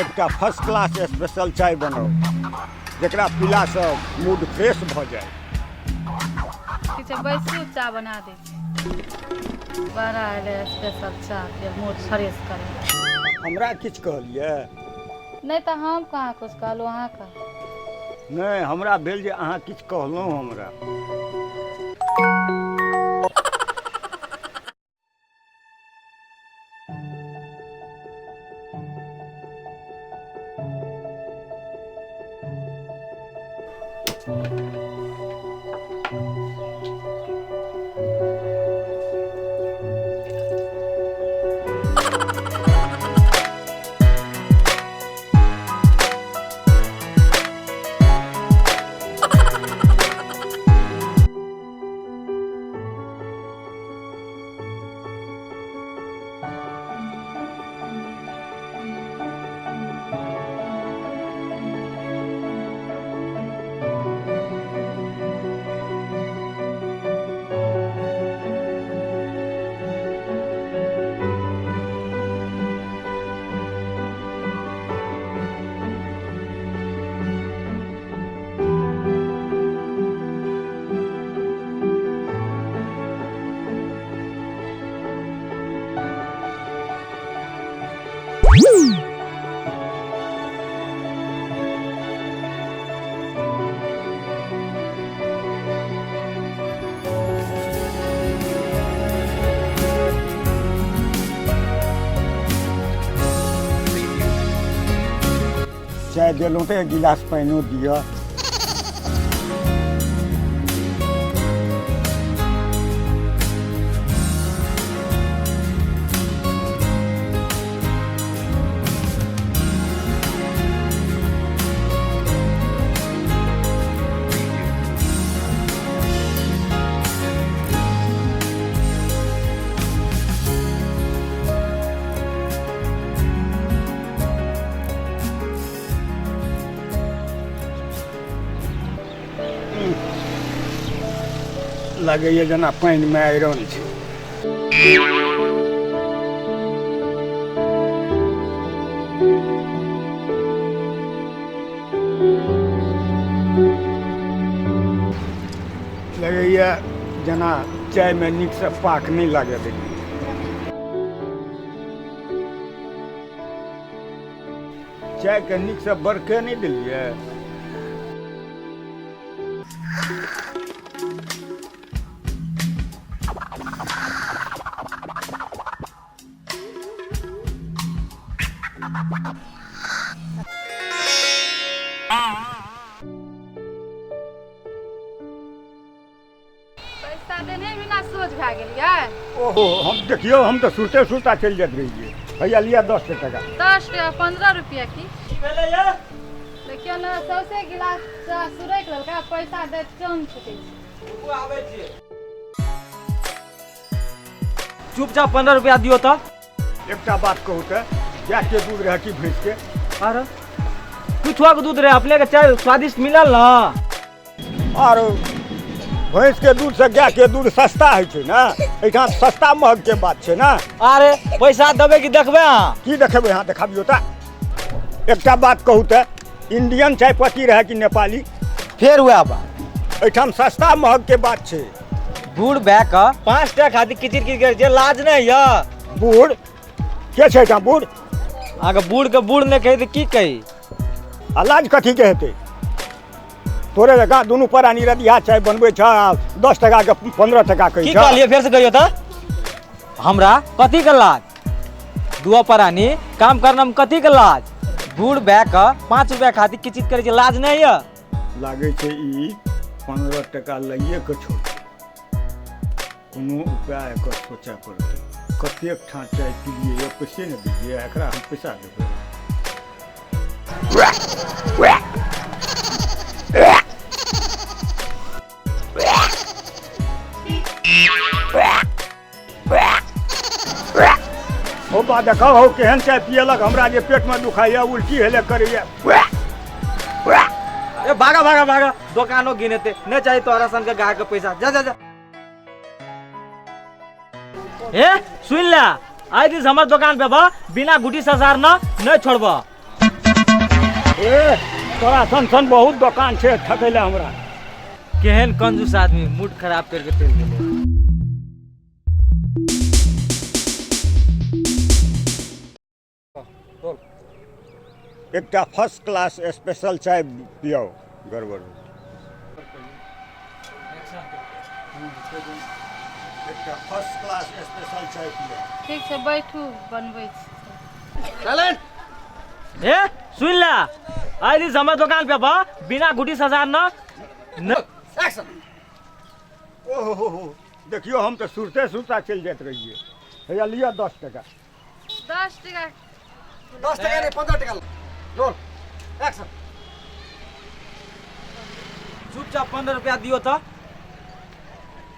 एकटा first class special चाय बनाउ जकरा पीलासँ मूड फ्रेश भऽ जाय। ठीक छै, बैसू, चाह बना दै छी। बड़ा एलै स्पेशल चाह के मूड फ्रेश करे। हमरा किछु कहलियै? नहि तऽ हम कहाँ किछु कहलहुँ अहाँके। नहि, हमरा भेल जे अहाँ किछु कहलहुँ हमरा। चाय देलहुँ तऽ एक गिलास पानिओ दिअ। लगैए जेना पानिमे आयरन छै। लगैए जेना चायमे नीकसँ पाक नहि लागऽ देलियै। चायके नीकसँ बरके नहि देलियै। पैसा देने बिना सोच भए गेलियै। ओहो, हम देखियौ, हम तऽ सुरते सुरता चलि जाइत रहियै। हैया लिअ 10 टाका। 10 टाका 15 रुपया की देखियौ ने, सौंसे गिलास चाह सुरैक लेलकै, पैसा दैत चौन छुटै छै। चुपचाप 15 रुपया दियौ तऽ। एकटा बात कहू तऽ, गायके दूध रहै कि भैंसके? अरे किछुआ के दूध रहे, अपने के चाय स्वादिष्ट मिलल ना। आर भैंस के दूध से गाय के दूध सस्ता होइ छै ने, एहिठाम सस्ता महग के बात छै ने। अरे पैसा देबै कि देखबै अहाँ? की देखबै अहाँ, देखाबियौ तऽ। एकटा बात कहू तऽ, इंडियन चाय पत्ती रहै कि नेपाली? फेर वएह बात, एहिठाम सस्ता महग के बात छै। बूढ़ भए कऽ 5 टाका खातिर किचिर किचिर करै छै, लाज नहि यऽ? बूढ़ के छै एहिठाम? बूढ़ अहाँके बूढ़ के बूढ़ नहि कही तऽ की कही? आ लाज कथी के हेतै? तोरे जकाँ दुनू प्राणी रदिहा चाय बनबै छह आ 10 टाका के 15 टाका कहै की छह। कहलियै फेर से कहियौ तऽ? हमरा कथी के लाज? दुओ प्राणी काम करना में कथी के लाज? बूढ़ भए कऽ 5 रुपया खातिर किचित करै छै, लाज नहि यऽ? लागै छै ई 15 टाका लैए के छोड़तै। कोनो उपाय एकर सोचऽ पड़तै। कतेक ठाँ चाय पीलियै, पैसे नहि देलियै, एकरा हम पैसा देबै। हो बा देखो हो केहन चाय पियलक, हमरा जे पेटमे दुखाइया, उल्टी हेले करैया। ए भागा भागा भागा, दोकानो गिनेते नहि चाही तोरा सन के गाहक के पैसा। जा जा जा। ए सुन ले, आइ दिस हमर दोकान पे बा बिना गुटी ससार न नहीं छोड़ब। ए तोरा सन सन बहुत दोकान छै ठकैले हमरा। केहन कंजूस आदमी, मूड खराब करके चलि गेलै। एकटा फर्स्ट क्लास स्पेशल चाय पियाओ। गड़बड़ एकटा फर्स्ट क्लास स्पेशल चाय पियाओ। ठीक छै, बैठू, बनबै छी। ए सुन ले, आइ दिस हमर दोकान पे बा बिना गुटी ससार न न ओहो हो हो, देखियो हम तऽ सुरते सुरता चलि जाइत रहियै। हैया लिअ 10 टका। 10 टका? 10 टका नहीं, 15 टका। Roll, action. चुपचाप 15 रुपया दियो तऽ।